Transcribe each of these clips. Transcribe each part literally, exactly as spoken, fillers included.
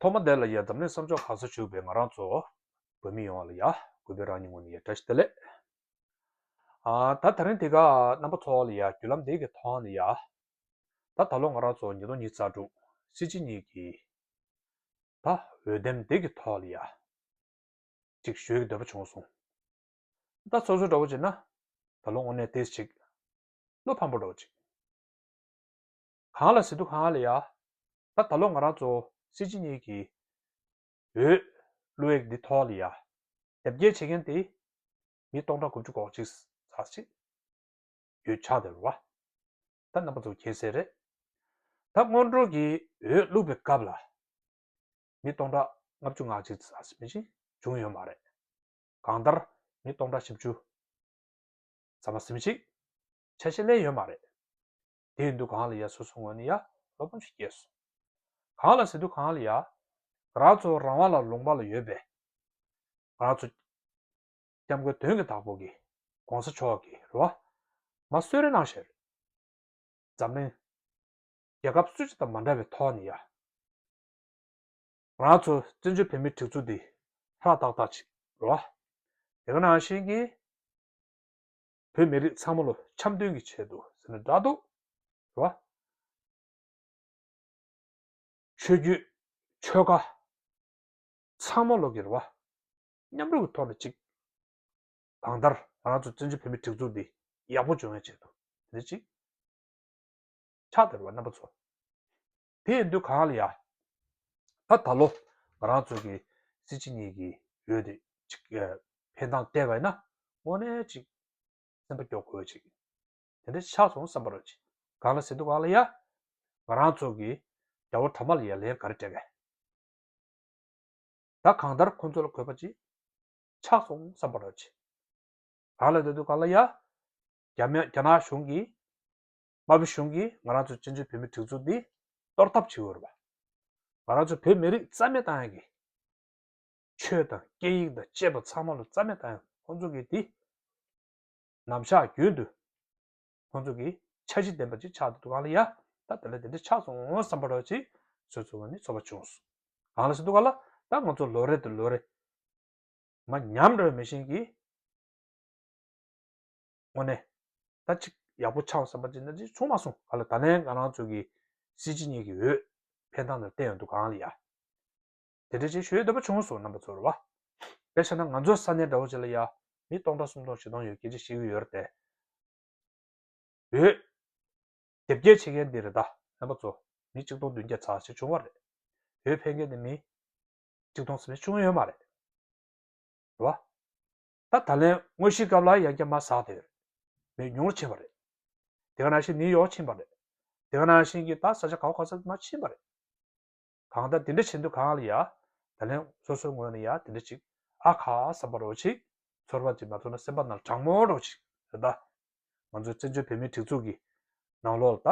ཐོག་མ་དེ་ལ་ཡ་འཛམ་གླིང་བསམ་ཕྱོགས་ག་ས་བཞུགས་པའི་ང་རང་ཚོ་བོད་མི་ཡོངས་ལ་ཡ་གུས་པའི་རང་ཉིད་ངོས་ནས་ཡ་བཀྲ་ཤིས་བདེ་ལེགས། ཨ་ད་ད་རིང་དེ་ག་རྣམ་པ་ཚོ་ལ་ཡ་བརྒྱུད་ལམ་འདི་གི་ཐོག་ནས་ཡ། ད་ད་ལོ་ང་རང་ཚོ་ཉིས་སྟོང་ཉི་ཤུ་རྩ་དྲུག་སྲིད་སྤྱི་གཉིས་ཀྱི་ད་འོས་འདེམས་འདི་གི་ཐོག་ལ་ཡ། ཅིག་ཞུ་ཡག་འདོད་པ་བྱུང་སོང་། ད་སོ་སོ་འདྲ་བོ་བྱས་ན། ད་ལོ་དངོས་གནས་ཏོག་ཙམ་ཅིག་བློ་ཕམ་པོ་འདྲ་བོ་ཅིག་གང་ལ་ཟེར་དུས་གང་ལ་ཡ། ད་ད་ལོ་ང་རང་ཚོ་སྲིད་སྤྱི་གཉིས་ཀྱི་འོས་བླུག་ཡག་འདི་ཐོག་ལ་ཡ། དེབ་སྐྱེལ་བྱེད་མཁན་དེ་མི་སྟོང་ཕྲག་དགུ་བཅུ་གོ་གཅིག་ཙམ་ཅིག་ཡོད་ཆགས་བསྡད་རེད་བ། ད་རྣམ་པ་ཚོ་མཁྱེན་གསལ་རེད། ད་སྔོན་འགྲོ་གི་འོས་བླུག་པའི་སྐབས་ལ། མི་སྟོང་ཕྲག་ལྔ་བཅུ་ང་གཅིག་ཙམ་ཞིག་བྱུང་ཡོད་མ་རེད། གང་ལྟར་མི་སྟོང་ཕྲག་བཞི་བཅུ་ཙམ་ཞིག་ཆ་ཤས་ལེན་ཡོད་མ་རེད། དེ་ཡིན་དུས་གང་ལ་ཡ་སོ་སོ་ངོས་ནས་ཡ་བློ་ཕམ་ཞིག་སྐྱེས་སོང་། གང་ལ་ཟེར་དུས་གང་ལ་ཡ། ང་རང་ཚོ་རང་དབང་ལ་ལུང་པ་ལ་ཡོད་པའི། ང་རང་ཚོ་སྐྱབས་མགོན་དོན་གྱི་བདག་པོ་གི་༸གོང་ས་མཆོག་གི་རེད་བ། མ་གསོལ་རས་གནང་བཞག་རེད། འཛམ་གླིང་རྒྱལ་ཁབ་སུ་ཅིག་དང་མ་འདྲ་བའི་ཐོག་ནས་ཡ། ང་རང་ཚོ་བཙན་བྱོལ་བོད་མིའི་སྒྲིག་འཛུགས་འདི་ཧྲག་ཏག་ཏག་ཅིག་རེད་བ། དེ་ག་ནང་བཞིན་གྱི་བོད་མི་རིགས་ཚང་མ་ལོ་འཆམ་མཐུན་གྱི་ཆེད་དུ་ཟེར་ན་འདྲ་འདུག་རེད་བ། ཆོས་བརྒྱུད་ཆོལ་ཁ་ཚང་མ་ལོ་གི་རེད་བ། མཉམ་རུབ་ཀྱི་ཐོག་ནས་ཅིག་གང་ལྟར་ང་རང་ཚོ་བཙན་བྱོལ་བོད་མིའི་སྒྲིག་འཛུགས་འདི་ཡག་པོ་བྱུང་བའི་ཆེད་དུ་དེ་ཅིག་ཆགས་བསྡད་རེད་བ་རྣམ་པ་ཚོ། དེ་ཡིན་དུས་གང་ལ་ཡ། ད་ད་ལོ་ང་རང་ཚོ་གི་སྲིད་སྤྱི་གཉིས་ཀྱི་འོས་དེ་ཅིག་ཨ་ཕན་ཐོགས་བལྟས་པ་ཡིན་ན་དངོས་གནས་ཅིག་སེམས་པ་སྐྱོ་དགོས་ཅིག་དེ་འདྲ་ཆགས་སོང་བསམ་པ་རེད་ཅིག་གང་ལ་ཟེར་དུས་གང་ལ་ཡ། ང་རང་ཚོ་གི་རྒྱལ་བ་དྲ་མ་ལ་ཡ་ལན་ག་རེ་སྤྲད་གས། ད་གང་ལྟར་ཁོང་ཚོ་ལ་དགོས་པ་ཅིག་ཆགས་སོང་བསམ་པ་རེད་ཅིག་གང་ལ་ཟེར་དུས་གང་ལ་ཡ། རྒྱ་མི་རྒྱ་ནག་གཞུང་གིས་དམར་པོ་གཞུང་གིས་ང་རང་ཚོ་བཙན་བྱོལ་བོད་མིའི་སྒྲིག་འཛུགས་འདི་གཏོར་ཐབས་བྱེད་འོས་རེད་པ། ང་རང་ཚོ་བོད་མི་རིགས་རྩ་མེད་བཏང་ཡག་གི་ཆོས་དང་སྐད་ཡིག་དང་བཅས་པ་ཚང་མ་ལ་རྩ་མེད་བཏང་ཡག་ཁོང་ཚོ་གིས་འདི་ནམ་ཞག་རྒྱུན་དུ་ཁོང་ཚོ་གི་འཆར་གཞི་ལྡན་པ་ཅིག་ཆགས་འདུག་གང་ལ་ཡ། ད་དེ་ལ་དེ་འདྲ་ཆགས་སོང་བསམ་པ་རོ་ཅིག་སོ་སོ་ནི་ཚོར་བ་བྱུང་སོང་། གང་ལ་ཟེར་དུས་གང་ལ་ད་ང་ཚོ་ལོ་རེ་དང་ལོ་རེ་མ་ཉམས་འགྲོ་བའི་མི་ཤེས་ཀྱི། དངོས་གནས། ད་ཅིག་ཡག་པོ་ཆགས་བསམ་པ་ཅིག་ན་ཅིག་བྱུང་མ་སོང་ག་ལ། ད་ལན་ང་རང་ཚོ་གི་སྲིད་སྤྱི་གཉིས་ཀྱི་འོས་འཕེན་སྟངས་ལ་བལྟས་ཡོང་དུས་གང་ལ་ཡ། དེ་འདྲ་ཅིག་ཞུ་ཡས་འདོད་པ་བྱུང་སོང་རྣམ་པ་ཚོར་བ། དཔེ་བཞག་ན་ང་ཚོ་ས་གནས་འདྲ་བོ་ཅིག་ལ་ཡ། མི་སྟོང་ཕྲག་སུམ་སྟོང་བཞི་སྟོང་ཡོད་སྐད་ཆ་བཤད་ཀྱི་ཡོད་རེད་དེ། འོས། དེབ་སྐྱེལ་བྱེད་མཁན་འདི་རེད་ད་རྣམ་པ་ཚོ། མི་གཅིག་སྟོང་བདུན་བརྒྱ་ཙམ་ཞིག་བྱུང་བ་རེད། འོས་འཕེན་མཁན་འདི་མི་གཅིག་སྟོང་ཙམ་ཞིག་བྱུང་ཡོད་མ་རེད། རེད་བ། ད་ད་ལན་དངོས་གཞིའི་སྐབས་ལ་ཡང་བསྐྱར་མར་ཟགས་བསྡད་ཡོད་རེད། མི་ཉུང་རུ་ཕྱིན་པ་རེད། དེ་ག་ནང་བཞིན་ནིའུ་ཡོག་ཕྱིན་པ་རེད། དེ་ག་ནང་བཞིན་གྱི་ད་ས་ཆ་ག་བ་ག་ས་མར་ཕྱིན་པ་རེད། གང་ལྟར་དེ་འདྲ་བྱེད་དུས་གང་ལ་ཡ། ད་ལན་སོ་སོའི་ངོས་ནས་ཡ་དེ་འདྲ་ཅིག་ཨ་ཁ་བསམ་པ་རོ་ཅིག་ཚོར་བ་ཅིག་མ་ཐོབ་ན་སེམས་པ་ནང་གྲང་མོ་རོ་ཅིག་རེད་ད། ང་ཚོའི་བཙན་བྱོལ་བོད་མིའི་སྒྲིག་འཛུགས་ཀྱི་ནང་ལོགས་ལ་ད་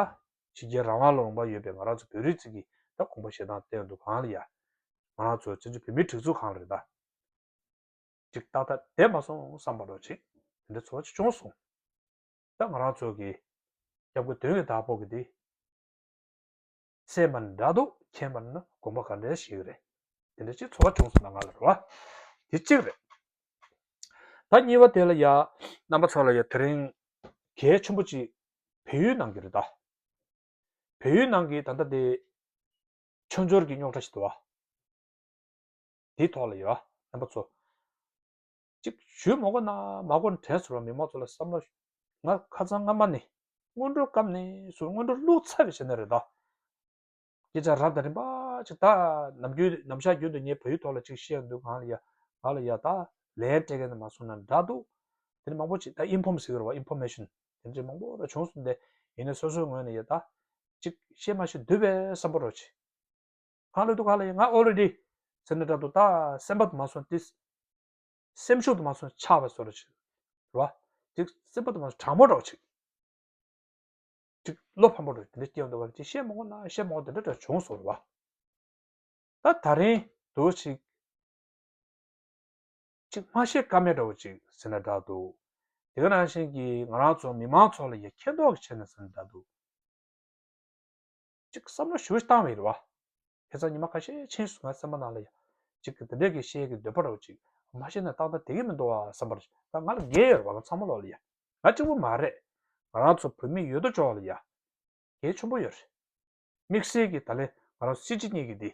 ཕྱི་རྒྱལ་རང་དབང་ལ་ལུང་པ་ཡོད་པའི་ང་རང་ཚོ་བོད་རིགས་ཅིག་གིས་ད་དགོངས་པ་བཞེས་སྟངས་བལྟས་ཡོང་དུས་གང་ལ་ཡ། ང་རང་ཚོ་བཙན་བྱོལ་བོད་མིའི་སྒྲིག་འཛུགས་སྒང་ལ་རེད་ད། ཅིག་ཏག་ཏག་བསྡད་མ་སོང་བསམ་པ་རོ་ཅིག་དེ་འདྲ་ཚོར་བ་ཅིག་བྱུང་སོང་། ད་ང་རང་ཚོ་གི་སྐྱབས་མགོན་དོན་གྱི་བདག་པོ་གི་དེ། སེམས་པ་འདྲ་འདུག་མཁྱེན་པ་ན་དགོངས་པ་ག་འདྲ་ཞིག་རེད། དེ་འདྲ་ཅིག་ཚོར་བ་བྱུང་སོང་ན་ང་ལ་རེད་བ། དེ་གཅིག་རེད། ད་གཉིས་པ་དེ་ལ་ཡ། རྣམ་པ་ཚོ་ལ་ཡ་དེ་རིང་གལ་ཆེན་པོ་ཅིག་བལ་ཡུལ་ནང་གི་རེད་ད། བལ་ཡུལ་ནང་གི་ད་ལྟ་དེ། ཆོས་འབྱོར་གྱི་རྙོག་དྲ་ཞིག་འདུག་བ། དེའི་ཐོག་ལ་ཡོད་རྣམ་པ་ཚོ། གཅིག་ཞུས་མ་དགོས་ན་མ་དགོས་ན་དྲན་སོང་ར། མི་མང་ཚོ་ལ་བསམ་བློ། ང་ཁ་སང་སྔ་མ་ནས་སྔོན་འགྲོའི་སྐབས་ནས་སུ་སྔོན་འགྲོ་བླུགས་ཚར་བའི་ཆ་ནས་རེད་ད། སྐད་ཆ་རབ་དང་རིམ་པ་ཅིག་ད་ནམ་རྒྱུན་ནམ་ཞག་རྒྱུན་དུ་ངས་བལ་ཡུལ་ཐོག་ལ་ཅིག་བཤད་འདུག་གང་ལ་ཡ། ང་ལ་ཡ་ད་ལན་སྤྲད་མཁན་དེ་མ་སོང་ན་འདྲ་འདུག་དེ་ནི་མང་པོ་ཅིག་ད་ཨིན་ཕོམ་ཟེར་གི་རེད་བ། ཨིན་ཕོར་མེ་ཤོན་དེ་འདྲ་མང་པོ་ར་བྱུང་སོང་། དེ་ཡིན་ནའི་སོ་སོའི་ངོས་ནས་ཡ་ད་ཅིག་བཤད་མ་ཤེས་འདུག་པས་བསམ་པ་རོ་ཅིག་གང་ལ་འདུག་གང་ལ་ཡིན་ང་ཨོ་རེ་ཌི་ཟེར་ན་འདྲ་འདུག་ད་སེམས་པ་དུ་མ་སོང་ཏིས། སེམས་ཤུགས་དུ་མ་སོང་ཆག་པ་བཟོ་འདྲ་ཅིག་རེད་བ། ཅིག་སེམས་པ་དུ་མ་སོང་གྲང་མོ་འདྲ་བོ་ཅིག་ཅིག་བློ་ཕམ་པོ་འདྲ་ཅིག་དེ་འདྲ་སྐྱེ་ཡོང་འདུག་བ། ཅིག་བཤད་མ་དགོས་ན་བཤད་མ་དགོས་དེ་འདྲ་འདྲ་བྱུང་སོང་རེད་བ། ད་ད་རིང་དུ་ཅིག་ཅིག་མ་བཤད་ཀ་མེད་འདྲ་བོ་ཅིག་ཟེར་ན་འདྲ་འདུག་དེ་ག་ནང་བཞིན་གྱི་ང་རང་ཚོ་མི་མང་ཚོ་ལ་ཡ་མཁྱེན་རྟོགས་ཀྱི་ཆེད་ནས་ཟེར་ན་འདྲ་འདུག་ཅིག་བསམ་བློ་ཞེ་པོ་ཞིག་བཏང་བ་ཡིན་རེད་བ། ཁ་སང་ཉི་མ་ཁ་ཤས་ཕྱིན་སོང་། ང་སེམས་པ་ནང་ལ་ཡ། ཅིག་གི་དེ་འདྲས་ཀྱི་བཤད་ཀྱི་འདོད་པ་རོ་ཅིག་མ་བཤད་ན་ཏག་ཏག་དེ་གི་མི་འདུག་བ་བསམ་པར། ད་ང་ལ་འགན་ཡོད་རེད་བ། ང་ཚང་མ་ལོག་ལ་ཡ། ང་གཅིག་པུ་མ་རེད། ང་རང་ཚོ་བོད་མི་ཡོད་དོ་ཅོག་ལ་ཡ། གལ་ཆེན་པོ་ཡོད་རེད། དམིགས་བསལ་གྱི་ད་ལན་ང་རང་སྲིད་སྤྱི་གཉིས་ཀྱི་འདི།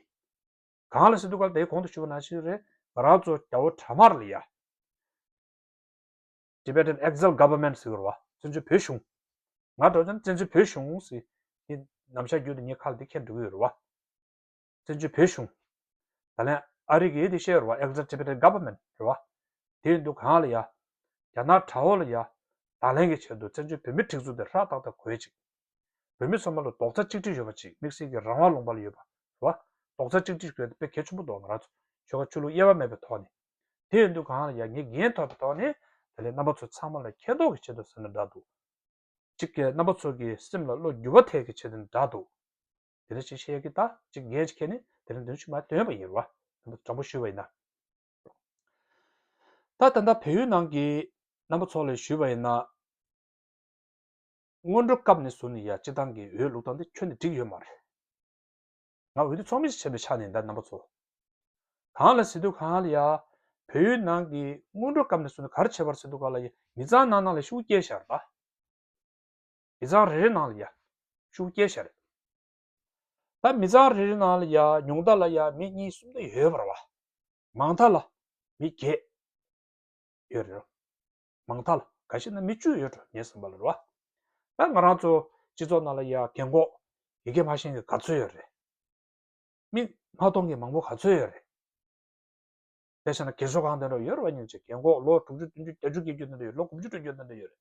གང་ལ་ཟེར་དུས་ག་ལ་དེའི་གོང་དུ་ཞུས་པ་ནང་བཞིན་རེད། ང་རང་ཚོ་རྒྱལ་བ་དྲ་དམར་ལ་ཡ། Tibetan Exile Government ཟེར་གྱི་རེད་བ། བཙན་བྱོལ་བོད་གཞུང་། ང་འདྲ་བོ་ཅན་བཙན་བྱོལ་བོད་གཞུང་ཟེར། འདི་ནམ་ཞག་རྒྱུན་དུ་ངས་ཁ་ལ་འདི་འཁྱེར་འགྲོ་གི་ཡོད་རེད་བ། བཙན་བྱོལ་བོད་གཞུང་། ད་ལན་ཨ་རི་གིས་འདི་བཤད་ཡོད་རེད་བ། Exile Tibetan Government ཟེར་བ། དེ་ཡིན་དུས་གང་ལ་ཡ། རྒྱ་ནག་དགྲ་བོ་ལ་ཡ། ད་ལན་གྱི་ཆེད་དུ་བཙན་བྱོལ་བོད་མིའི་སྒྲིག་འཛུགས་དེ་ཧྲག་ཏག་ཏག་དགོས་ཅིག་བོད་མི་ཚང་མ་ལ་རྡོག་རྩ་གཅིག་སྒྲིལ་ཡོད་པ་ཅིག་དམིགས་བསལ་གྱི་རང་དབང་ལུང་པ་ལ་ཡོད་པ་རེད་བ། རྡོག་རྩ་གཅིག་སྒྲིལ་དགོས་དེ་དཔེ་གལ་ཆེན་པོ་འདུག་ང་རང་ཚོ་ཆོལ་ཁ་ཆོས་ལུགས་དབྱེ་བ་མེད་པའི་ཐོག་ནས། དེ་ཡིན་དུས་གང་ལ་ཡ་ངས་འགན་ཐོབ་པའི་ཐོག་ནས་དེ་ལས་རྣམ་པ་ཚོ་ཚང་མ་ལ་མཁྱེན་རྟོགས་ཀྱི་ཆེད་དུ་ཟེར་ན་འདྲ་འདུག་གཅིག་གིས་རྣམ་པ་ཚོ་གི་སེམས་ལ་བློ་འགྱུར་བ་ཐེབས་ཀྱི་ཆེད་དུ་འདྲ་འདུག་དེ་འདྲ་ཞིག་བཤད་ཀྱི་ད་གཅིག་འགན་ཞིག་འཁྱེར་ནས་དེ་རིང་འདོན་ཞིག་མ་འདོན་པ་ཡིན་རེད་བ། རྣམ་པ་དྲང་པོ་ཞུས་པ་ཡིན་ན། ད་ད་ལྟ་བལ་ཡུལ་ནང་གི་རྣམ་པ་ཚོ་ལ་ཞུས་པ་ཡིན་ན། སྔོན་འགྲོ་སྐབས་ནས་བཟུང་ནས་ཡ་སྤྱི་བཏང་གི་འོས་བླུག་སྟངས་འདི་ཁྱོན་ནས་འགྲིག་ཡོད་མ་རེད། ང་འོས་བསྡུ་ཚོགས་མི་ཞིག་བྱས་པའི་ཆ་ནས་ད་རྣམ་པ་ཚོ། གང་ལ་ཟེར་དུས་གང་ལ་ཡ། བལ་ཡུལ་ནང་གི་སྔོན་འགྲོ་སྐབས་ནས་བཟུང་ནས་ག་རེ་བྱས་པ་རེད་ཟེར་དུས་གང་ལ་ཡ། མི་ཚང་ནང་ནང་ལ་ཤུགས་སྐྱེལ་བཞག་རེད་ད། མི་ཚང་རེ་རེ་ནང་ལ་ཡ། ཤུགས་སྐྱེལ་བཞག་རེད། ད་མི་ཚང་རེ་རེ་ནང་ལ་ཡ་ཉུང་མཐའ་ལ་ཡ་མི་གཉིས་གསུམ་དེ་ཡོད་པ་རེད་བ། མང་མཐའ་ལ་མི་བརྒྱད་ཡོད་རེད། མང་མཐའ་ལ་ག་ཤེད་ན་མི་བཅུ་ཡོད་འགྲོ་ངའི་བསམ་པ་ལ་རེད་བ། ད་ང་རང་ཚོ་སྤྱི་ཚོགས་ནང་ལ་ཡ་རྒན་གོག་ཡི་གེ་མ་ཤེས་མཁན་ག་ཚོད་ཡོད་རེད། མི་མ་མཐོང་མཁན་མང་པོ་ག་ཚོད་ཡོད་རེད། དཔེ་བཞག་ན་རྒན་གསོ་ཁང་དེ་འདྲ་ཡོད་རེད་བ། སྙིང་རྗེ། རྒན་གོག་ལོ་དྲུག་ཅུ་བདུན་ཅུ་བརྒྱད་ཅུ་སྐྱེས་རྒྱུ་དེ་འདྲ་ཡོད། ལོ་དགུ་བཅུ་དྲུག་ཅུ་དེ་འདྲ་ཡོད་རེད།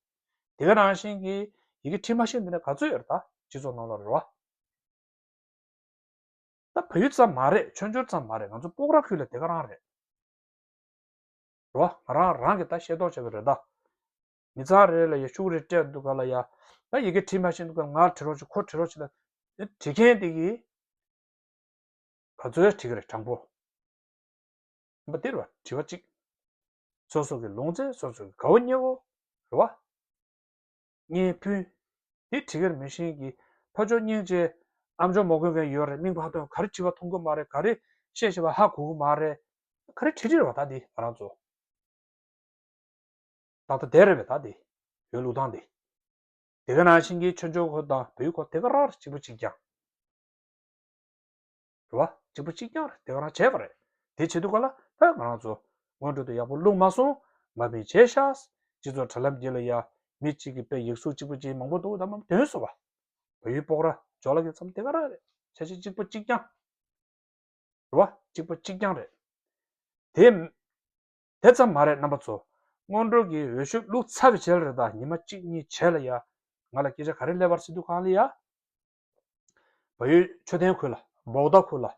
དེ་ག་ནང་བཞིན་གྱི་ཡི་གེ་འབྲི་མ་ཤེས་དེ་འདྲ་ག་ཚོད་ཡོད་རེད་ད་སྤྱི་ཚོགས་ནང་ལ་རེད་བ། ད་བལ་ཡུལ་ཙམ་མ་རེད། ཆོས་འབྱོར་ཙམ་མ་རེད། ང་ཚོ་སྤོག་ར་ཁུལ་ལ་དེ་ག་རང་རེད། རེད་བ། ང་རང་རང་གི་ད་ཤེས་རྟོགས་བྱས་པ་རེད་ད། མི་ཚང་རེ་ལ་ཡ་ཤུགས་རེ་སྤྲད་འདུག་ག་ལ་ཡ། ད་ཡི་གེ་འབྲི་མ་ཤེས་འདུག་ག་ང་བྲིས་རོགས་བྱེད། ཁོ་བྲིས་རོགས་བྱེད་ལ། འབྲི་མཁན་དེ་གིས་ག་ཚོད་བྲིས་ཀྱི་རེད་དྲང་པོ། ཡིན་པ་དེ་རེད་བ། དྲི་བ་གཅིག་སོ་སོ་གི་ལུང་ཚན། སོ་སོ་གི་དགའ་བོ་ཉེ་བོ་རེད་བ། གཉེན་སྤུན། དེ་བྲིས་ཀྱི་རེད། མི་ཤེས་ཀྱི་ཕ་ཇོ་སྙིང་རྗེ། ཨ་མཆོག་མོ་དགོས་མཁན་ཡོད་རེད། མིང་མ་ཐོན། ག་རེ་བྲིས་པ་མཐོང་གི་མ་རེད། ག་རེ་བཤད་བཤད་པ་ཧ་གོ་གི་མ་རེད། ག་རེ་བྲིས་བྲིས་རེད་བ། ད་དེ་ང་རང་ཚོ། ད་ལྟ་དེ་རེད་པས། ད་དེ་འོས་བླུག་སྟངས་དེ། དེ་ག་ནང་བཞིན་གྱི་ཆོས་འབྱོར་ཁུལ་དང་བལ་ཡུལ་ཁུལ་དེ་ག་རང་རེད། གཅིག་པ་གཅིག་རྐྱང་། རེད་བ། གཅིག་པ་གཅིག་རྐྱང་རེད། དེ་ག་རང་བྱས་པ་རེད། དེ་བྱེད་དུས་ག་ལ་ད་ང་རང་ཚོ་སྔོན་འགྲོ་དེ་ཡག་པོ་བླུགས་མ་སོང་། མ་བིན་བྱས་ཤག་སྤྱི་ཚོགས་དྲ་ལམ་འདི་ལ་ཡ་མི་གཅིག་གིས་དཔེ་ཡིག་གཟུགས་གཅིག་པ་གཅིག་མང་པོ་འདུག་ད་མ་འདོན་སོང་བ། བལ་ཡུལ་སྤོག་ར་ཇོ་ལ་གི་མཚམས་དེ་ག་རང་རེད། ཆ་ཤས་གཅིག་པ་གཅིག་རྐྱང་། རེད་བ། གཅིག་པ་གཅིག་རྐྱང་རེད། དེ་དེ་ཙམ་མ་རེད། རྣམ་པ་ཚོ། སྔོན་འགྲོ་གི་འོས་ཤོག་བླུགས་ཚར་བའི་རྗེས་ལ་རེད་ད། ཉི་མ་གཅིག་གཉིས་རྗེས་ལ་ཡ། ང་ལ་སྐད་ཆ་ག་རེ་སླེབས་པ་རེད་ཟེར་དུས་ག་ལ་ཡ། བལ་ཡུལ་མཆོད་རྟེན་ཁུལ་ལ། བོག་ད་ཁུལ་ལ།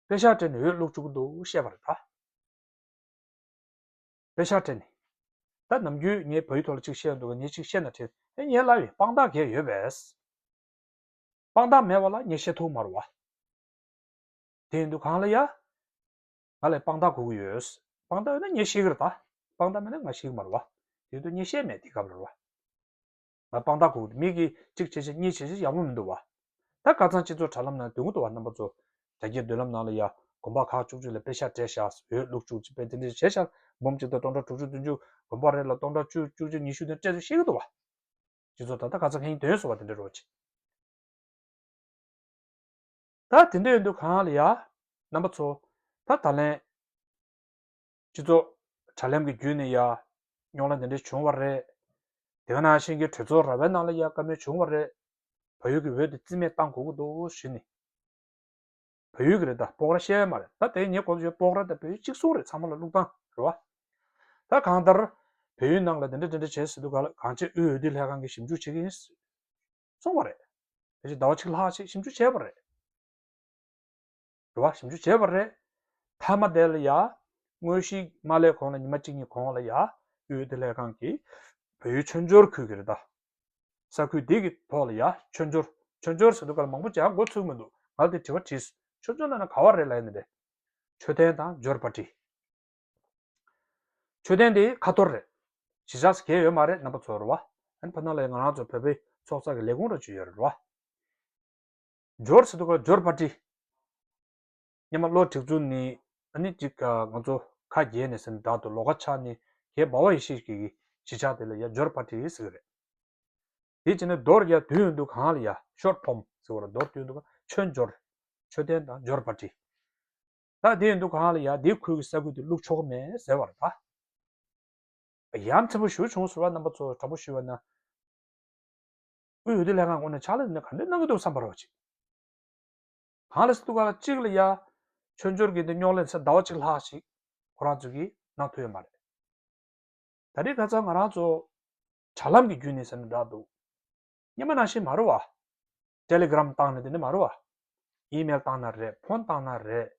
པེ་ཤག་སྤྲད་ནས་འོས་བླུགས་བཅུག་གི་འདུག་བཤད་པ་རེད་ད། པེ་ཤག་སྤྲད་ནས། ད་ནམ་རྒྱུན་ངས་བལ་ཡུལ་ཐོག་ལ་གཅིག་བཤད་འདུག་ག་ངས་གཅིག་བཤད་ན་དྲན། ཨེ་ངས་ལབ་ཡོད། དཔང་རྟགས་གས་ཡོད་པས། དཔང་རྟགས་མེད་པ་ལ་ངས་བཤད་ཐུབ་མ་རེད་བ། དེ་ཡིན་དུས་གང་ལ་ཡ། ང་ལ་དཔང་རྟགས་དགོས་ཀྱི་ཡོད། དཔང་རྟགས་ཡོད་ན་ངས་ཤེས་ཀྱི་རེད་ད། དཔང་རྟགས་མེད་ན་ང་ཤེས་ཀྱི་མ་རེད་བ། དེ་ཡིན་དུས་ངས་བཤད་མེད་དེ་སྐབས་ལ་རེད་བ། ང་དཔང་རྟགས་དགོས་ཀྱི་འདུག་མི་གིས་གཅིག་བྱས་བྱས་གཉིས་བྱས་བྱས་ཡག་པོ་མི་འདུག་བ། ད་ཁ་སང་སྤྱི་ཚོགས་དྲ་ལམ་ནང་འདོན་གྱི་འདུག་བ། རྣམ་པ་ཚོ། དྲ་རྒྱའི་མདུན་ལམ་ནང་ལ་ཡ། དགོན་པ་ཁག་བཅུ་གཅིག་ལ་པེ་ཤག་སྤྲད་ཤག་འོས་བླུགས་བཅུག་ཅིག་པེ་དེ་འདྲ་བྱས་ཤག་འབུམ་གཅིག་དང་སྟོང་ཕྲག་དྲུག་ཅུ་བདུན་ཅུ། དགོན་པ་རེ་ལ་སྟོང་ཕྲག་བཅུ། བཅུ་གཅིག་ཉི་ཤུ་དེ་སྤྲད་ཚུལ་བཤད་ཀྱི་འདུག་བ། སྤྱི་ཚོགས་ད་ལྟ་ཁ་སང་ཁ་ཉིན་འདོན་སོང་བ་དེ་འདྲ་རོགས་གྱིས། ད་དེ་འདྲ་ཡིན་དུས་གང་ལ་ཡ། རྣམ་པ་ཚོ། ད་ད་ལན། སྤྱི་ཚོགས་དྲ་ལམ་གྱི་བརྒྱུད་ནས་ཡ། རྙོག་གླེང་དེ་འདྲ་བྱུང་བ་རེད། དེ་ག་ནང་བཞིན་གྱི་གྲོས་ཚོགས་ར་བའི་ནང་ལ་ཡ་བཀའ་མོལ་བྱུང་བ་རེད། བལ་ཡུལ་གྱི་འོས་དེ་རྩིས་མེད་བཏང་དགོས་ཀྱི་འདུག་ཞུས་ནས། བལ་ཡུལ་གྱི་རེད་ད། སྤོག་ར་བཤད་ཡ་མ་རེད་ད། དེ་ངས་གོ་ཚོད་སྤོག་ར་དང་བལ་ཡུལ་གཅིག་མཚུངས་རེད། ཚང་མ་ལ་བླུགས་སྟངས་རེད་བ། ད་གང་ལྟར། བལ་ཡུལ་ནང་ལ་དེ་འདྲ་དེ་འདྲ་བྱས་ཟེར་དུས་ག་ལ་གངས་ཅན་དབུས་འོས་བསྡུ་ལྷན་ཁང་གིས་ཞིབ་འཇུག་བྱེད་ཀྱི་ཡིན། གསུངས་པ་རེད། དེ་བཞིན་ཟླ་བ་གཅིག་ལྷག་ཅིག་ཞིབ་འཇུག་བྱས་པ་རེད། རེད་བ། ཞིབ་འཇུག་བྱས་པ་རེད། མཐའ་མ་དེ་ལ་ཡ། དངོས་གཞི་མ་སླེབས་གོང་ལ་ཉི་མ་གཅིག་གཉིས་གོང་ལ་ཡ། འོས་བསྡུ་ལྷན་ཁང་གིས་བལ་ཡུལ་མཆོད་འཇོར་ཁུལ་གྱི་རེད་ད། ས་ཁུལ་འདི་གི་ཐོག་ལ་ཡ། མཆོད་འཇོར། མཆོད་འཇོར་ཟེར་དུས་ག་ལ་མང་པོ་ཅིག་ཡང་མགོ་ཚོད་མི་འདུག་ང་ལ་དེ་དྲི་བ་དྲིས། མཆོད་འཇོར་ལབ་ན་ག་བ་རེད་ལབ་ཡ་ནི་རེད། མཆོད་རྟེན་དང་འབྱོར་པ་འདྲི། མཆོད་རྟེན་དེ་ཁ་ཐོར་རེད། གཞིས་ཆགས་སུ་གས་ཡོད་མ་རེད། རྣམ་པ་ཚོ་རེད་བ། ཨ་ནི་ཕ་ན་ལ་ང་རང་ཚོ་བོད་པའི་ཚོགས་གཙོ་གི་ལས་ཁུངས་ར་ཅིག་ཡོད་རེད་བ། འབྱོར་ཟེར་དུས་སྐབས་འབྱོར་པ་འདྲི། སྔོན་མ་བློ་གྲོས་ཚུལ་ནི་ཨ་ནི་ཅིག་ང་ཚོ་ཁ་རྒྱས་ནས་ཟེར་ན་འདྲ་འདུག་ལོགས་ཀ་ཆགས་ནས་གས་འབའ་བ་ཡེ་ཤེས་ཀྱི་གཞིས་ཆགས་དེ་ལ་ཡ་འབྱོར་པ་ཊི་ཟེར་གི་རེད། དེ་བྱས་ནས་མདོར་ཡ་དུས་ཡུན་དུ་གང་ལ་ཡ་ཤོར་ཊརམ་ཟེར་བ་ལ་མདོར་དུས་ཡུན་དུ་གང་ཆོས་འབྱོར། མཆོད་རྟེན་དང་འབྱོར་པ་ཊི། ད་དེ་ཡིན་དུས་གང་ལ་ཡ་དེའི་ཁུལ་གྱི་ས་ཁུལ་དུ་བླུག་ཆོག་གི་མེད་ཟེར་བ་རེད་ད། ཡ་མཚན་པོ་ཞེ་པོ་བྱུང་ཟེར་བ་རྣམ་པ་ཚོ་དྲང་པོ་ཞུས་པ་ན། དབུས་འོས་བསྡུ་ལྷན་ཁང་ངོས་ནས་ཕྱག་ལས་འདི་ག་འདྲས་གནང་གི་འདུག་བསམ་པ་རེད་བ་ཅིག་གང་ལ་ཟེར་དུས་གང་ལ་གཅིག་ལ་ཡ། ཆོས་འབྱོར་གྱི་འདི་རྙོག་གླེང་ཚེ་ཟླ་བ་གཅིག་ལྷག་ཞིག་ཁོ་རང་ཚོ་གིས་གནང་ཐུབ་ཡོད་མ་རེད། ད་རེས་ཁ་སང་ང་རང་ཚོ་དྲ་ལམ་གྱི་བརྒྱུད་ནས་ཟེར་ན་འདྲ་འདུག་སྔོན་མ་ནང་བཞིན་མ་རེད་བ། ཊེ་ལི་གྷི་རམ་བཏང་ནས་དེ་འདྲ་མ་རེད་བ། ཨི་མེལ་བཏང་ན་རེད། ཕོན་བཏང་ན་རེད།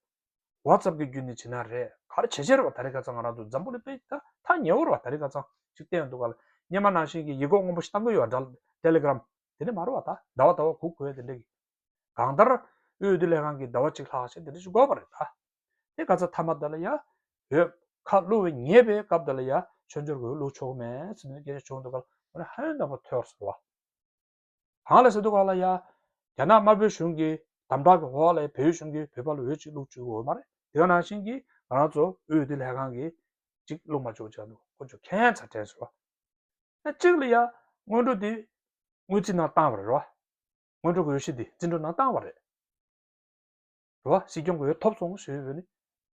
ཝ་ཙབ་གི་བརྒྱུད་ནས་བྱེད་ན་རེད། ག་རེ་བྱེད་བྱེད་རེད་བ། ད་རེས་ཁ་སང་ང་རང་ཚོ་འཛམ་བུ་གླིང་དཔེ་ད་ཐག་ཉེ་བོ་རེད་བ། ད་རེས་ཁ་སང་ཅིག་བལྟས་ཡོང་དུས་ག་ལ་སྔོན་མ་ནང་བཞིན་གྱི་ཡིག་སྐོགས་སྔོན་པོ་ཞིག་བཏང་གི་ཡོད་འདྲ། ཊེ་ལི་གྷི་རམ་དེ་འདྲ་མ་རེད་བ། ད་ཟླ་བ་ཟླ་བ་གུག་གུག་དེ་འདྲ་གི་གང་ལྟར་དབུས་འོས་བསྡུ་ལྷན་ཁང་གིས་ཟླ་བ་གཅིག་ལྷག་ཞིག་དེ་འདྲ་ཞིག་དགོས་པ་རེད་ད། དེ་ག་ཚོད་ཐ་མ་དེ་ལ་ཡ། འོས་ཁ་བླུག་པའི་ཉེ་བའི་སྐབས་དེ་ལ་ཡ་ཆོས་འབྱོར་གྱི་འོས་བླུག་ཆོག་གི་མེད་ཟེར་ནས་སྐད་ཆ་བྱུང་འདུག་ག་ལ་ཧ་ཡང་ནག་པོ་ཐོས་སོང་བ། གང་ལ་ཟེར་དུས་ག་ལ་ཡ། རྒྱ་ནག་དམར་པོའི་གཞུང་གི་དམ་དྲག་གི་འོག་ལ་བལ་ཡུལ་གཞུང་གིས་བོད་པ་ལ་འོས་གཅིག་བླུག་བཅུག་གི་ཡོད་མ་རེད། དེ་ག་ནང་བཞིན་གྱི་ང་རང་ཚོ་དབུས་འོས་བསྡུ་ལྷན་ཁང་གིས་གཅིག་བླུག་མ་བཅུག་བྱས་འདུག་ཁོ་ཚོ་ཁྱད་མཚར་དྲན་སོང་བ། ཨ་གཅིག་ལ་ཡ། སྔོན་འགྲོ་དེ་དངུལ་རྩིས་ནང་བཏང་བ་རེད་བ། སྔོན་འགྲོ་གི་འོས་གཞི་དེ་བརྩི་འགྲོ་ནང་བཏང་བ་རེད། རེད་བ། སྲིད་སྐྱོང་གི་འོས་ཐོབ་སོང་ཞེས་པས་ནི།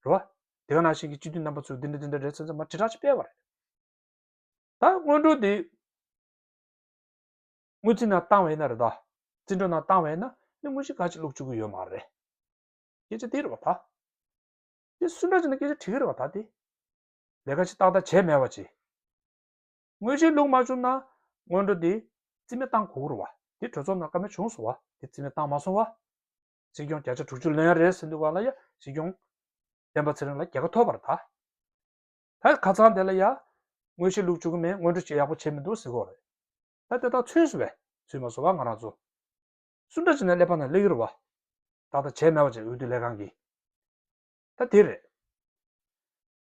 རེད་བ། དེ་ག་ནང་བཞིན་གྱི་སྤྱི་འཐུས་རྣམ་པ་ཚོས་འདི་འདྲ་འདི་འདྲ་རེད་ཟེར་ཚེ་མ་དྲིལ་བསྒྲགས་ཅིག་སྤེལ་བ་རེད། ད་སྔོན་འགྲོ་དེ་དངུལ་རྩིས་ནང་བཏང་བ་ཡིན་ན་རེད་ད། བརྩི་འགྲོ་ནང་བཏང་བ་ཡིན་ན་ནི་དངོས་གཞི་ག་ཅིག་བླུག་བཅུག་གི་ཡོད་མ་རེད། སྐད་ཆ་དེ་རེད་བ་ད། དེ་སུ་འདྲ་བྱས་ན་སྐད་ཆ་དྲི་གི་རེད་བ་ད་དེ། ལས་ཀ་ཅིག་ཏག་ཏག་བྱས་མེད་པ་ཅིག་དངོས་གཞི་བླུག་མ་བཅུག་ན་སྔོན་འགྲོ་དེ་རྩིས་མེད་བཏང་དགོས་ཀྱི་རེད་བ། དེ་གྲོས་ཚོགས་ནང་བཀའ་མོལ་བྱུང་སོང་བ། དེ་རྩིས་མེད་བཏང་མ་སོང་བ། སྲིད་སྐྱོང་བརྒྱ་ཆ་དྲུག་ཅུ་ལོན་ཡ་རེད་ཟེར་དུས་ག་ལ་ཡ་སྲིད་སྐྱོང་སྤེན་པ་ཚེ་རིང་ལ་རྒྱལ་ཁ་ཐོབ་པ་རེད་ད། ད་ཁ་སང་དེ་ལ་ཡ། དངོས་གཞི་བླུག་བཅུག་གི་མེད། སྔོན་འགྲོ་ཅིག་ཡག་པོ་བྱས་མི་འདུག་ཟེར་གོ་རེད། ད་དེ་དག་ཚུན་སོང་བས་ཚུད་མ་སོང་བ་ང་རང་ཚོ། སུ་འདྲ་བྱས་ནས་ཀླད་པ་ནང་སླེབས་ཀྱི་རེད་བ། ཏག་ཏག་བྱས་མེད་པ་ཅིག་འོས་བསྡུ་ལས་ཁང་གིས། ད་དེ་རེད།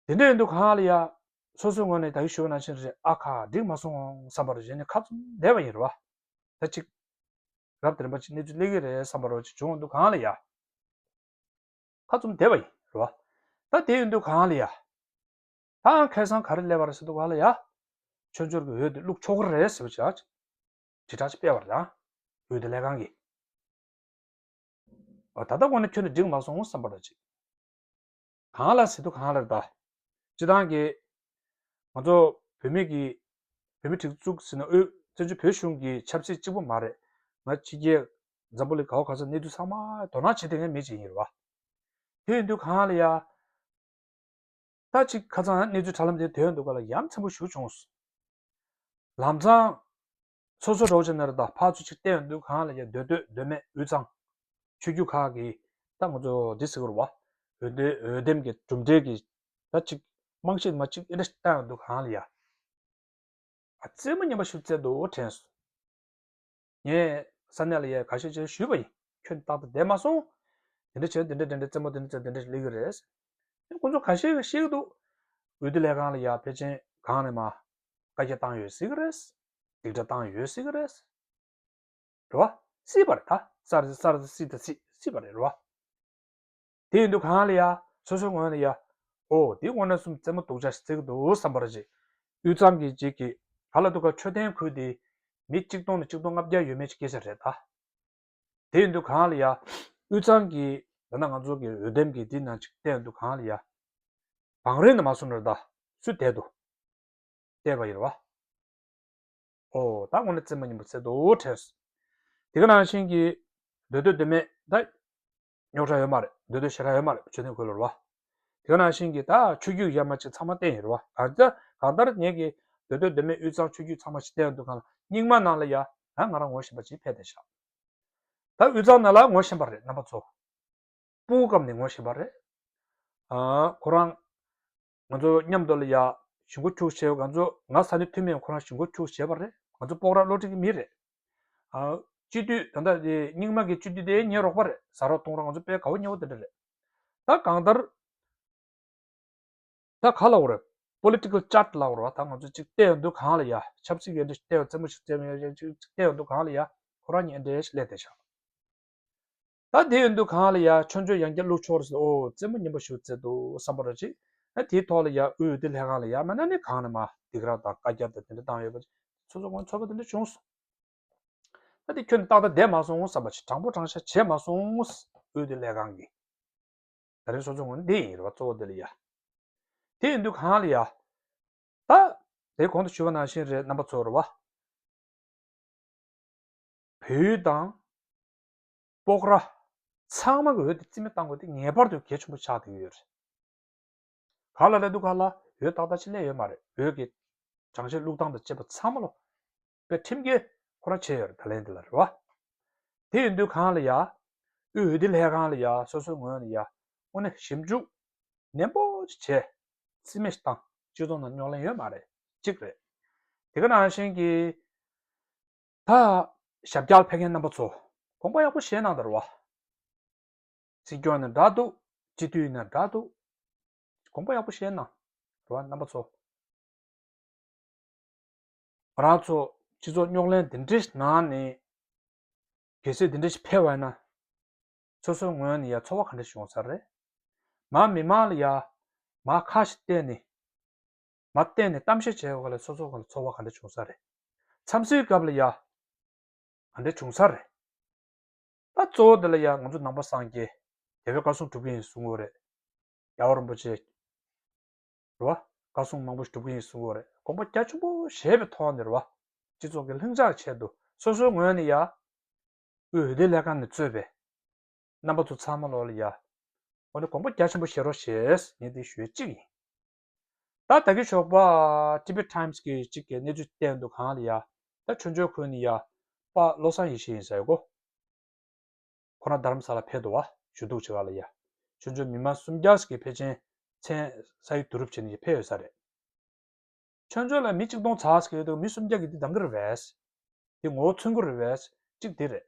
དེ་འདྲ་ཡིན་དུས་གང་ལ་ཡ། སོ་སོའི་ངོས་ནས་ད་གིན་ཞུས་པ་ནང་བཞིན་རེད། ཨ་ཁ་འགྲིག་མ་སོང་བསམ་པ་རེད། གཞན་ནས་ཁ་བཙུམ་བསྡད་པ་ཡིན་རེད་བ། ད་ཅིག་རབ་དེ་རིམ་པ་ཅིག་གནས་ཚུལ་སླེབས་ཀྱི་རེད་བསམ་པ་རོ་ཅིག་བྱུང་འདུག་གང་ལ་ཡ། ཁ་བཙུམ་བསྡད་པ་ཡིན་རེད་བ། ད་དེ་ཡིན་དུས་གང་ལ་ཡ། ད་ཁ་སང་ག་རེ་སླེབས་པ་རེད་ཟེར་དུས་གང་ལ་ཡ། ཆོས་འབྱོར་གྱི་འོས་དེ་བླུག་ཆོག་གི་རེད་ཟེར་བ་ཅིག་དྲིལ་བསྒྲགས་ཅིག་སྤེལ་བ་རེད་ད། འོས་བསྡུ་ལས་ཁང་གིས། ཨ་ད་ལྟ་ངོས་ནས་ཁྱོན་ནས་འགྲིག་མ་སོང་བསམ་པ་རེད་ཅིག་གང་ལ་ཟེར་དུས་གང་ལ་རེད་ད། སྤྱི་བཏང་གི། ང་ཚོ་བོད་མི་གི། བོད་མི་སྒྲིག་འཛུགས་ཟེར་ན་དབུས་བཙན་བྱོལ་བོད་གཞུང་གི་ཆབ་སྲིད་གཅིག་པུ་མ་རེད། ང་ཕྱི་རྒྱལ། འཛམ་བུ་གླིང་ག་བ་ག་ས་གནས་ཚུལ་ཚང་མ་དོ་སྣང་བྱེད་བསྡད་མཁན་མི་ཅིག་ཡིན་རེད་བ། དེ་ཡིན་དུས་གང་ལ་ཡ། ད་ཅིག་ཁ་སང་གནས་ཚུལ་དྲ་ལམ་དེ་ཐོན་འདུག་ག་ལ་ཡ་མཚན་པོ་ཞེ་པོ་བྱུང་སོང་། ལམ་སང་། སོ་སོ་འདྲ་བོ་ཅིག་ན་རེད་ད། ཕར་ཚུར་ཅིག་བལྟས་ཡོང་དུས་གང་ལ་ཡ་མདོ་སྟོད་མདོ་སྨད་དབུས་གཙང་། ཆོས་བརྒྱུད་ཁག་གི། ད་ང་ཚོ་འདི་ཟེར་གི་རེད་བ། འོས་འདེམས་འོས་འདེམས་ཀྱི་གྲུབ་འབྲས་ཀྱི། ད་ཅིག་རྨང་གཞི་མ་ཅིག་ཨེ་འདྲ་ཞིག་བལྟས་ཡོང་དུས་གང་ལ་ཡ། ཨ་རྩེད་མོ་རྙིང་པ་ཞིག་རྩེ་འདུག་དྲན་སོང་། ངས་ས་གནས་ལ་ཡ་ཁ་ཤས་ཅིག་ཞུས་པ་ཡིན། ཁྱོན་ཏག་ཏག་བསྡད་མ་སོང་། དེ་འདྲ་བྱས་དེ་འདྲ་དེ་འདྲ་རྩེད་མོ་དེ་འདྲ་བྱས་དེ་འདྲ་ཞིག་སླེབས་ཀྱི་རེད། ཁོ་ཚོ་ཁ་ཤས་ཤིག་བཤད་ཀྱི་འདུག་འོས་བསྡུ་ལས་ཁང་ལ་ཡ་ཕལ་ཆེར་གང་ནས་མ། བཀའ་རྒྱ་བཏང་ཡོད་སྲིད་ཀྱི་རེད། སྡིགས་ཁྲ་བཏང་ཡོད་སྲིད་ཀྱི་རེད། རེད་བ། སྲིད་པ་རེད་ད། ས་རེད་ས་རེད་སྲིད་ད་སྲིད་སྲིད་པ་རེད་རེད་བ། དེ་ཡིན་དུས་གང་ལ་ཡ། སོ་སོའི་ངོས་ནས་ཡ། ཨོ་དེ་དངོས་གནས་སུ་རྩེད་མོ་སྡུག་ཅག་ཞིག་རྩེ་གི་འདུག་བསམ་པ་རེད་ཅིག་དབུས་གཙང་གི་ཅིག་གི། ག་ལ་འདུག་ག་མཆོད་རྟེན་ཁུལ་དེ། མི་གཅིག་སྟོང་ནས་གཅིག་སྟོང་ལྔ་བརྒྱ་ཡོད་མེད་ཅིག་སྐད་ཆ་རེད་ད། དེ་ཡིན་དུས་གང་ལ་ཡ། དབུས་གཙང་གི། ད་ནང་ང་ཚོ་གི་འོས་འདེམས་ཀྱི་དེ་ནང་ཅིག་བལྟས་ཡོང་དུས་གང་ལ་ཡ། བང་རིམ་ནས་མ་སོང་ནས་རེད་ད། སུ་བསྡད་འདུག་བལྟས་པ་ཡིན་རེད་བ། ཨོ་ད་དངོས་གནས་རྩེད་མོ་རྙིང་པ་རྩེ་འདུག་དྲན་སོང་། དེ་ག་ནང་བཞིན་གྱི། མདོ་སྟོད་མདོ་སྨད་ད། རྙོག་དྲ་ཡོད་མ་རེད། མདོ་སྟོད་ཞེ་དྲག་ཡོད་མ་རེད་མཆོད་རྟེན་ཁུལ་ལ་རེད་བ། དེ་ག་ནང་བཞིན་གྱི་ད་ཆོས་བརྒྱུད་ཡ་མ་ཅིག་ཚང་མ་བསྟན་ཡོད་རེད་བ། གང་ལྟར་གང་ལྟར་ངེད་ཀྱི་མདོ་སྟོད་མདོ་སྨད་དབུས་གཙང་ཆོས་བརྒྱུད་ཚང་མ་ཞིག་བསྟན་ཡོང་དུས་གང་ལ་རྙིང་མ་ནང་ལ་ཡ། ད་ང་རང་ངོ་ཤེས་པ་ཅིག་ཕེབས་བསྡད་ཤག་ད་དབུས་གཙང་ནང་ལ་ངོ་ཤེས་པ་རེད་རྣམ་པ་ཚོ། སྤུ་གུ་སྐབས་ནས་ངོ་ཤེས་པ་རེད། ཨ་ཁོ་རང་། ང་ཚོ་མཉམ་དུ་ལ་ཡ། ཞི་འགོ་འཁྱུག་བྱས་པ་ང་ཚོ་ང་ས་གནས་འཐུས་མི་ཁོ་རང་ཞི་འགོ་འཁྱུག་བྱས་པ་རེད། ང་ཚོ་སྤོག་ར་བློ་གྲོས་ཀྱི་མི་རེད། ཨ་སྤྱི་འཐུས་ད་ལྟ་དེ་རྙིང་མ་གི་སྤྱི་འཐུས་དེ་ངའི་རོགས་པ་རེད། ཟ་རོགས་གཏོང་རོགས་ང་ཚོ་དཔེ་དགའ་པོ་ཉེ་པོ་དེ་འདྲ་རེད། ད་གང་ལྟར། ད་ག་ལབ་དགོས་རེད། པོ་ལི་ཊི་ཀལ་ཅཱརཊ་ལབ་དགོས་རེད་བ། ད་ང་ཚོ་གཅིག་བལྟས་ཡོང་དུས་གང་ལ་ཡ། ཆབ་སྲིད་ཀྱི་འདྲ་ཞིག་བལྟས་ཡོང་རྩེད་མོ་ཞིག་རྩེད་མོ་ཡ་ཡ་གཅིག་བལྟས་ཡོང་དུས་གང་ལ་ཡ། ཁོ་རང་གཉིས་འདྲ་ཞིག་སླེབས་བསྡད་ཤག་ད་དེ་ཡིན་དུས་གང་ལ་ཡ་ཆོས་འབྱོར་ཡང་བསྐྱར་བླུགས་ཆོག་རེད་ཟེར། ཨོ་རྩེད་མོ་སྙན་པོ་ཞིག་རྩེད་འདུག་བསམ་པ་རེད་ཅིག་ཨ་དེའི་ཐོག་ལ་ཡ་དབུས་འོས་བསྡུ་ལྷན་ཁང་ལ་ཡ་མ་ན་ནི་གང་ནས་མ་སྡིགས་ར་དང་བཀའ་རྒྱ་དང་དེ་འདྲ་བཏང་ཡོད་པ་ཅིག་སོ་སོ་ངོས་ཚོར་བ་དེ་འདྲ་བྱུང་སོང་། ད་དེ་ཁྱོན་ནས་ཏག་ཏག་བསྡད་མ་སོང་བསམ་པ་ཅིག་དྲང་པོ་དྲང་བཞག་བྱས་མ་སོང་། དབུས་འོས་བསྡུ་ལྷན་ཁང་གིས། ད་རེས་སོ་སོ་ངོས་ནས་འདི་ཡིན་རེད་བ། གཙོ་བོ་འདི་ལ་ཡ། དེ་ཡིན་དུས་གང་ལ་ཡ། ད། དེ་གོང་དུ་ཞུས་པ་ནང་བཞིན་རེད། རྣམ་པ་ཚོ་རེད་བ། བལ་ཡུལ་དང་། སྤོག་ར། ཚང་མ་གི་འོས་དེ་རྩིས་མེད་བཏང་དགོས་དེ་ངེས་པར་དུ་གལ་ཆེན་པོ་ཆགས་བསྡད་ཀྱི་ཡོད་རེད། ག་ལ་སླེབས་འདུག་ག་ལ་འོས་ཏག་ཏག་ཅིག་སླེབས་ཡོད་མ་རེད། འོས་ཀྱི་གྲངས་བཤེར་བླུགས་སྟངས་དང་བཅས་པ་ཚང་མ་ལོ། དཔེ་ཁྲིམས་འགལ་ཁོ་རང་བྱས་ཡོད་རེད། ད་ལན་འདི་ལ་རེད་བ། དེ་ཡིན་དུས་གང་ལ་ཡ། དབུས་འོས་བསྡུ་ལྷན་ཁང་ལ་ཡ་སོ་སོའི་ངོས་ནས་ཡ། དངོས་གནས་ཞིབ་འཇུག་ནན་པོ་ཅིག་བྱས། རྩིས་མེད་བཏང་། སྤྱི་ཚོགས་ནང་རྙོག་གླེང་ཡོད་མ་རེད། གཅིག་རེད། དེ་ག་ནང་བཞིན་གྱི། ད། ཞབས་བཀྱག་ཕེབས་མཁན་རྣམ་པ་ཚོ། དགོངས་པ་ཡག་པོ་བཞེས་གནང་དང་རེད་བ། སྲིད་སྐྱོང་ཡིན་ན་འདྲ་འདུག་སྤྱི་འཐུས་ཡིན་ན་འདྲ་འདུག་དགོངས་པ་ཡག་པོ་བཞེས་གནང་། རེད་བ། རྣམ་པ་ཚོ། ང་རང་ཚོ་སྤྱི་ཚོགས་རྙོག་གླེང་འདི་འདྲའི་ནང་ནས། གལ་སྲིད་འདི་འདྲ་ཞིག་ཕེབས་པ་ཡིན་ན། སོ་སོའི་ངོས་ནས་ཡ་ཚོར་བ་ག་འདྲ་ཞིག་ཡོང་ས་རེད། མ་མི་མང་ལ་ཡ། མ་ཁ་ཞིག་བལྟས་ནས། མ་བལྟས་ནས་གཏམ་བཤད་བྱས་པ་ལ་སོ་སོ་ག་ལ་ཚོར་བ་ག་འདྲ་བྱུང་ས་རེད། འཚམས་གཟིགས་སྐབས་ལ་ཡ། ག་འདྲ་བྱུང་ས་རེད། ད་གཙོ་བོ་འདི་ལ་ཡ་ང་ཚོ་ནང་པ་སངས་རྒྱས། རྒྱལ་བའི་བཀའ་སྲུང་སྒྲུབ་ཀྱི་ཡིན་གསུང་གི་ཡོད་རེད། རྒྱལ་བ་རིན་པོ་ཆེ། རེད་བ། བཀའ་སྲུང་མང་པོ་ཞིག་སྒྲུབ་ཀྱི་ཡིན་གསུང་གི་ཡོད་རེད། དགོངས་པ་རྒྱ་ཆེན་པོ་བཞེས་པའི་ཐོག་ནས་རེད་བ། སྤྱི་ཚོགས་ཀྱི་ལྷིང་འཇགས་ཆེད་དུ་སོ་སོའི་ངོས་ནས་ཡ། དབུས་འོས་བསྡུ་ལྷན་ཁང་ནས་གཙོས་པའི། རྣམ་པ་ཚོ་ཚང་མ་ལོག་ལ་ཡ། འོ་ནི་དགོངས་པ་རྒྱ་ཆེན་པོ་བཞེས་རོགས་ཞེས་ངས་འདི་ཞུ་ཡས་གཅིག་ཡིན། ད་ད་གི་ཞོགས་པ། Tibet Times གི་གཅིག་གི་གནས་ཚུལ་བསྟན་འདུག་གང་ལ་ཡ། ད་ཆོས་འབྱོར་ཁུལ་ནས་ཡ། པ་བློ་བཟང་ཡེ་ཤེས་ཡིན་ཟེར་གོ། ཁོ་རང་རྡ་རམ་ས་ལ་ཕེབས་འདུག་བ། ཞུ་གཏུག་བྱེད་ག་ལ་ཡ། ཆོས་འབྱོར་མི་མང་སུམ་བརྒྱ་ཞིག་གིས་ཕལ་ཆེར་མཚན་ས་ཡིག་བསྡུ་རུབ་བྱས་ནས་ཕེབས་ཡོད་ས་རེད། ཆོས་འབྱོར་ལ་མི་གཅིག་སྟོང་ཙམ་ཞིག་ཡོད་འདུག་མི་སུམ་བརྒྱ་གིས་འདི་འདང་གི་རེད་པས། འདི་ངོ་བོ་མཚོན་གྱི་རེད་པས། གཅིག་འདི་རེད།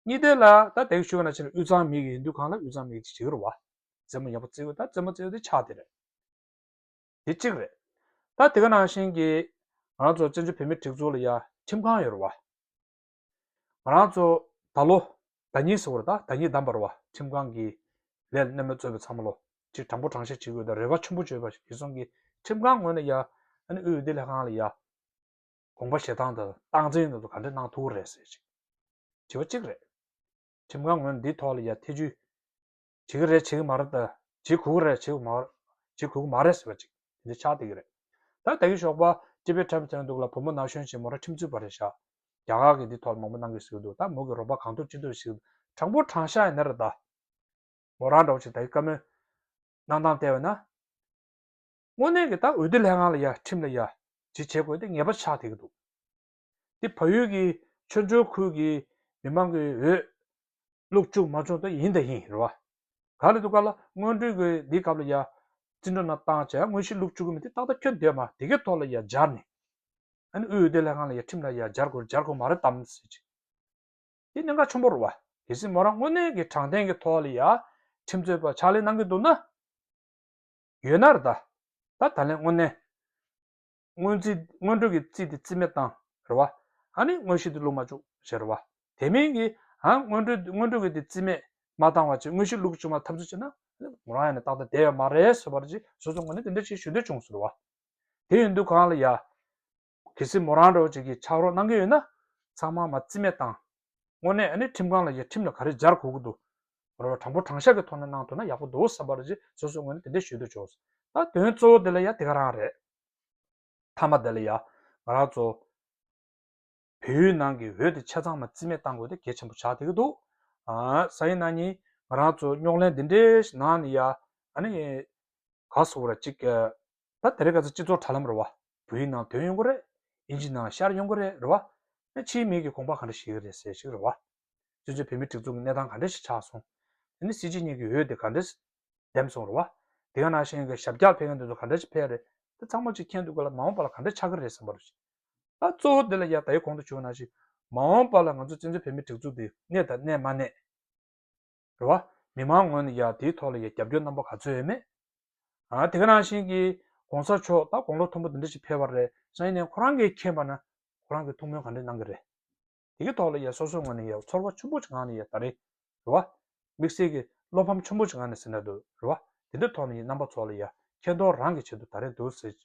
གཉིས་དེ་ལ་ད་དེ་ག་ཞུ་བ་ན་ཕྱིར་དབུས་གཙང་མི་གི་ཡིན་དུས་གང་ལ་དབུས་གཙང་མི་གི་བྱེད་ཀྱི་རེད་བ། རྩེད་མོ་ཡག་པོ་རྩེ་དགོས། ད་རྩེད་མོ་རྩེ་དགོས་དེ་ཆགས་དེ་རེད། དེ་གཅིག་རེད། ད་དེ་ག་ནང་བཞིན་གྱི། ང་རང་ཚོ་བཙན་བྱོལ་བོད་མིའི་སྒྲིག་འཛུགས་ལ་ཡ་ཁྲིམས་ཁང་ཡོད་རེད་བ། ང་རང་ཚོ་ད་ལོ། ཟླ་ཉིན་ཟེར་བ་རེད། ད་ཟླ་ཉིན་བདམས་པ་རེད་བ། ཁྲིམས་ཁང་གི་ལས་སྣེ་མོ་གཙོས་པའི་ཚང་མ་ལོ། ཅིག་དྲང་པོ་དྲང་བཞག་བྱེད་དགོས། ད་རེ་བ་ཆེན་པོ་བྱོས་པ་ཞིག་གི་སོང་གི། ཁྲིམས་ཁང་ངོས་ནས་ཡ། ཨ་ནི་དབུས་འོས་བསྡུ་ལྷན་ཁང་ལ་ཡ། དགོངས་པ་བཞེས་སྟངས་དང་སྟངས་འཛིན་དེ་ཚོ་ག་འདྲ་གནང་ཐུབ་ཀྱི་རེད་ཟེར་ཅིག་དྲི་བ་གཅིག་རེད། ཁྲིམས་ཁང་ངོས་ནས་འདིའི་ཐོག་ལ་ཡ་ཐེ་ཇུས། བྱེད་ཀྱི་རེད་བྱེད་ཀྱི་མ་རེད་ད། བྱེད་དགོས་ཀྱི་རེད་བྱེད་དགོས་མ། བྱེད་དགོས་ཀྱི་མ་རེད་ཟེར་བ་ཅིག་དེ་འདྲ་ཆགས་བསྡད་ཀྱི་རེད། ད་ད་གི་ཞོགས་པ་Tibet Times དེ་འདུག་ལ། བུ་མོ་ན་གཞོན་ཞིག་མོ་རང་ཁྲིམས་རྩོད་པ་རེད་ཤག་རྒྱ་གར་གྱི་འདི་ཐོག་ལ་མང་པོ་གནང་གི་ཟེར་གྱི་འདུག་ད་མོ་གི་རོགས་པ་གང་ཐུབ་ཅི་ཐུབ་ཞིག་དྲང་པོ་དྲང་བཞག་ཡིན་ན་རེད་ད། མོ་རང་འདྲ་བོ་ཞིག་ད་གི་བཀའ་མོལ་གནང་སྟངས་བལྟས་པ་ན། དངོས་གནས་ཀྱི་ད་འོས་བསྡུ་ལྷན་ཁང་ལ་ཡ་ཁྲིམས་ལ་ཡ་ཅིག་བྱེད་དགོས་དེ་ངེས་པ་ཆགས་བསྡད་ཀྱི་འདུག་དེ་བལ་ཡུལ་གྱི་ཆོས་འབྱོར་ཁུལ་གྱི་མི་མང་གི་འོས་བླུགས་བཅུག་མ་བཅུག་ད་ཡིན་ད་ཡིན་རེད་བ། ག་ལ་འདུག་ག་ལ་སྔོན་འགྲོའི་གི་འདི་སྐབས་ལ་ཡ་བརྩི་འགྲོ་ན་བཏང་བྱས་དངོས་གཞི་བླུགས་བཅུག་གི་མི་དེ་ཏག་ཏག་ཁྱོན་བསྡད་མ་དེ་གའི་ཐོག་ལ་ཡ་སྦྱར་ནས། ཨ་ནི་དབུས་འོས་བསྡུ་ལྷན་ཁང་ལ་ཡ་ཁྲིམས་ལ་ཡ་སྦྱར་དགོས་སྦྱར་དགོས་མ་རེད་དམ་ཟེར་ཅིག་དེ་གནད་འགག་ཆེན་པོ་རེད་བ། གལ་སྲིད་མོ་རང་དངོས་གནས་ཀྱི་དྲང་བདེན་གྱི་ཐོག་ལ་ཡ་ཁྲིམས་རྩོད་པ་ཕྱག་ལས་གནང་གི་འདུག་ན། ཡོད་ན་རེད་ད། ད་ད་ལན་དངོས་གནས། སྔོན་རྩིས་སྔོན་འགྲོ་གི་རྩིས་དེ་རྩིས་མེད་བཏང་རེད་བ། ཨ་ནི་དངོས་གཞི་དེ་བླུགས་མ་བཅུག་ཞེས་རེད་བ། དེ་མིན་གྱི་ཨ་དངོས་འགྲོ་དངོས་འགྲོ་གི་དེ་རྩིས་མེད་མ་བཏང་བ་ཅིག་དངོས་གཞི་བླུགས་བཅུག་མ་ཐབས་ཚུལ་བྱས་ན། མོ་རང་ཡང་ནས་ཏག་ཏག་བསྡད་ཡོད་མ་རེད་ཟེར་བ་ཅིག་སོ་སོ་ངོས་ནས་དེ་འདྲ་ཅིག་ཞུ་འདོད་བྱུང་ཟེར་བ། དེ་ཡིན་དུས་གང་ལ་ཡ། གལ་སྲིད་མོ་རང་འདྲ་བོ་ཅིག་གིས་ཕྱག་རོགས་གནང་གི་ཡོད་ན། ཚང་མ་མ་རྩིས་མེད་བཏང་། དངོས་གནས་ཨ་ནི་ཁྲིམས་ཁང་ལ་ཡ་ཁྲིམས་ལ་ག་རེ་སྦྱར་དགོས་ཀྱི་འདུག་མོ་རང་དྲང་པོ་དྲང་བཞག་གི་ཐོག་ནས་གནང་ཐུབ་ན་ཡག་པོ་འདུག་བསམ་པ་རེད་ཅེས་སོ་སོའི་ངོས་ནས་དེ་འདྲ་ཞུ་འདོད་བྱུང་། ད་དོན་གཙོ་བོ་དེ་ལ་ཡ་དེ་ག་རང་རེད། མཐའ་མ་དེ་ལ་ཡ། ང་རང་ཚོ། བལ་ཡུལ་ནང་གི་འོས་དེ་ཆ་ཚང་མ་རྩིས་མེད་བཏང་དགོས་དེ་གལ་ཆེན་པོ་ཆགས་བསྡད་ཀྱི་འདུག་ཨ། སང་ཉིན་གནངས་ཉིན་ང་རང་ཚོ་རྙོག་གླེང་འདི་འདྲའི་ནང་ནས་ཡ། ཨ་ནི། ག་ཟེར་དགོས་རེད་ཅིག་ད་དེ་རིང་ཁ་སང་སྤྱི་ཚོགས་དྲ་ལམ་རེད་བ། བོད་ཡིག་ནང་ཐོན་ཡོང་གི་རེད། དབྱིན་ཇི་ནང་ཤར་ཡོང་གི་རེད། རེད་བ། ཨ་ཕྱིའི་མི་གིས་དགོངས་པ་ག་འདྲ་བཞེས་ཀྱི་རེད་ཟེར་ཞིག་རེད་བ། བཙན་བྱོལ་བོད་མིའི་སྒྲིག་འཛུགས་ཀྱི་གནས་སྟངས་ག་འདྲ་ཞིག་ཆགས་སོང་། དེ་ནི་སྲིད་སྤྱི་གཉིས་ཀྱི་འོས་དེ་ག་འདྲ་འདེམས་སོང་རེད་བ། དེ་ག་ནང་བཞིན་གྱི་ཞབས་བཀྱག་ཕེབས་མཁན་དེ་ཚོ་ག་འདྲ་ཞིག་ཕེབས་རེད། དེ་ཚང་མ་ཅིག་མཁྱེན་དུས་སྐབས་ལ་མ་འོངས་པ་ལ་ག་འདྲ་ཆགས་ཀྱི་རེད་བསམ་པ་རེད། ད་གཙོ་བོ་དེ་ལ་ཡ་ད་ཡི་གོང་དུ་ཞུས་པ་ནང་བཞིན། མ་འོངས་པ་ལ་ང་ཚོ་བཙན་བྱོལ་བོད་མིའི་སྒྲིག་འཛུགས་དེ་གནས་དང་གནས་མ་གནས། རེད་བ། མི་མང་ངོས་ནས་ཡ་དེའི་ཐོག་ལ་ཡ་རྒྱབ་སྐྱོར་རྣམ་པ་ག་ཚོད་ཡོད་མེད། ཨ་དེ་ག་ནང་བཞིན་གྱི་གོང་ས་མཆོག་ད་དགུང་ལོ་མཐོན་པོ་འདི་འདྲ་ཞིག་ཕེབས་པ་རེད། སང་ཉིན་ནས་ཁོ་རང་གིས་མཁྱེན་པ་ན་ཁོ་རང་གིས་ཐུགས་སྨོན་ག་འདྲ་གནང་གི་རེད། དེ་གའི་ཐོག་ལ་ཡ་སོ་སོའི་ངོས་ནས་ཡ་ཚོར་བ་ཆེན་པོ་ཅིག་ངང་ནས་ཡ་ད་རེས་ རེད་བ། དམིགས་བསལ་གྱི་བློ་ཕམ་ཆེན་པོ་ཅིག་ང་ནས་ཟེར་ན་འདུག་རེད་བ། དེ་འདྲ་ཐོག་ནས་ཡིན་རྣམ་པ་ཚོ་ལ་ཡ། ཁྱེད་རང་རང་གི་ཆེད་དུ་ད་རེས་འདུག་ཟེར།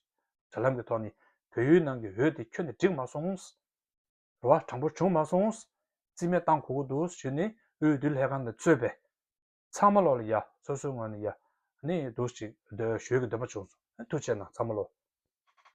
དྲ་ལམ་གྱི་ཐོག་ནས་བལ་ཡུལ་ནང་གི་འོས་དེ་ཁྱོན་ནས་འགྲིག་མ་སོང་། རེད་བ། དྲང་པོ་བྱུང་མ་སོང་། རྩིས་མེད་བཏང་དགོས་ཀྱི་འདུག་ཞུས་ནས་འོས་བསྡུ་ལྷན་ཁང་དང་གཙོས་པའི་ཚང་མ་ལོག་ལ་ཡ། སོ་སོའི་ངོས་ནས་ཡ། ནི་འདུག་ཅིག་འདོད་ཞུ་གི་འདོད་པ་བྱུང་སོང་། ཐུགས་རྗེ་གནང་ཚང་མ་ལོག